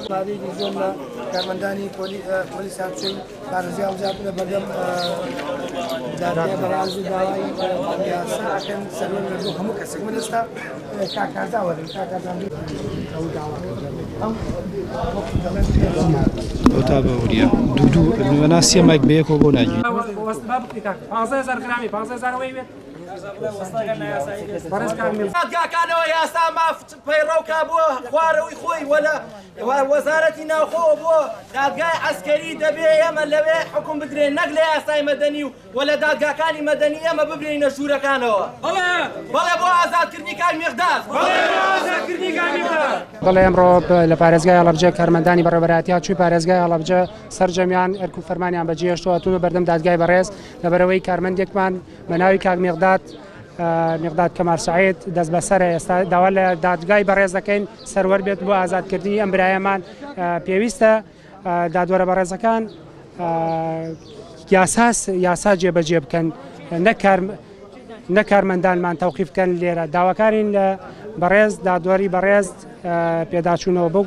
مادەیەکی زۆر لە کارمەندانی پۆلیس هاتوچۆی پارێزگای هەڵبجە هاتوونە بەردەم دادگای بەڕاز و داوای یاسا ئەکەن سەروەر بێت بۆ هەموو کەسێک. من ئێستا کاک کارزان وەرن، کاک کارزان ئەو داواکردن ئەو وەکو دەڵێن ئەو تا بە وریا دوو دوو وەنا سێ مایک بەیەکەوە بۆ ناگیرێ. دادگاکانەوە یاسا ماف پەیڕەو کا بۆ خوارەوەی خۆی وە لە وەزارەتی ناوخۆوە بۆ دادگای عەسکەری دەبێ ئێمە لەوێ حوکم بدرێن نەک لە یاسای مەدەنی و وە لە دادگاکانی مەدەنی ئێمە ببرێینە ژوورەکانەوە بەڵێ بۆ ئازادکردنی کاک میقداد. بەڵێ ئەمڕۆ لە پارێزگای هەڵەبجە کارمەندانی بەڕێوەبەرایەتی هاتوچۆی پارێزگای هەڵەبجە سەرجەمیان ئەرک و فەرمانیان بەجێهێشتووە هاتوونە بەردەم دادگای بەڕێز لەبەرئەوەی کارمەندێکمان بە ناوی کاک میقداد میقداد کەمال سەعید دەستبەسەرە ئێستا داوا لە دادگای بەڕێز دەکەین سەروەر بێت بۆ ئازادکردنی ئەم برایەمان پێویستە دادوەرە بەڕێزەکان یاساس یاسا جێبەجێ بکەن نەک نە کارمەندانمان تەوقیف بکەن لێرە داواکارین لە بەڕێز دادوەری بەڕێز پێداچوونەوە بۆ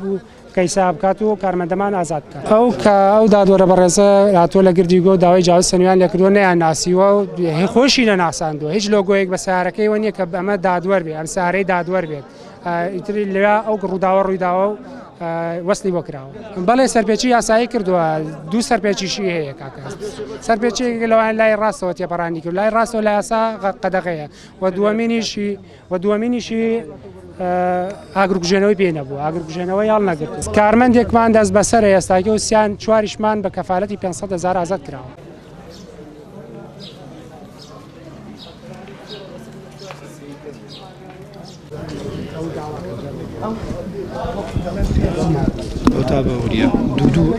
کەیسا بکات و کارمەندەمان ئازاد بکات. ئەو کە ئەو دادوەرە بەڕێزە هاتووە لە گردی گۆ داوای جاوید سەنویان لێکردووە نەیان ناسیوە و خۆشی نەناساندووە هیچ لۆگۆیەک بە سەیارەکەیەوە نییە کە ئەمە دادوەر بێ ئەم سەیارەی دادوەر بێت ئیتر لەوێ ئەو ڕووداوە ڕوویداوە و وەسلی بۆ کراوە بەڵێ سەرپێچی یاسایی کردووە دوو سەرپێچیشی هەیە کاکە سەرپێچی لەوان لای ڕاستەوە تێپەڕانی کرد لای ڕاستەوە لە یاسا قەدەغەیە و دووەمینیشی و دووەمینیشی ئاگرکوژێنەوەی پێ نەبوو ئاگرکوژێنەوەی هەڵنەگرت کارمەندێکمان دەست بەسەرە ئێستاکە و سیان چواریشمان بە کەفالەتی 500 هەزار ئازاد کراوە. ئەو تا بە وریا دوو دوو.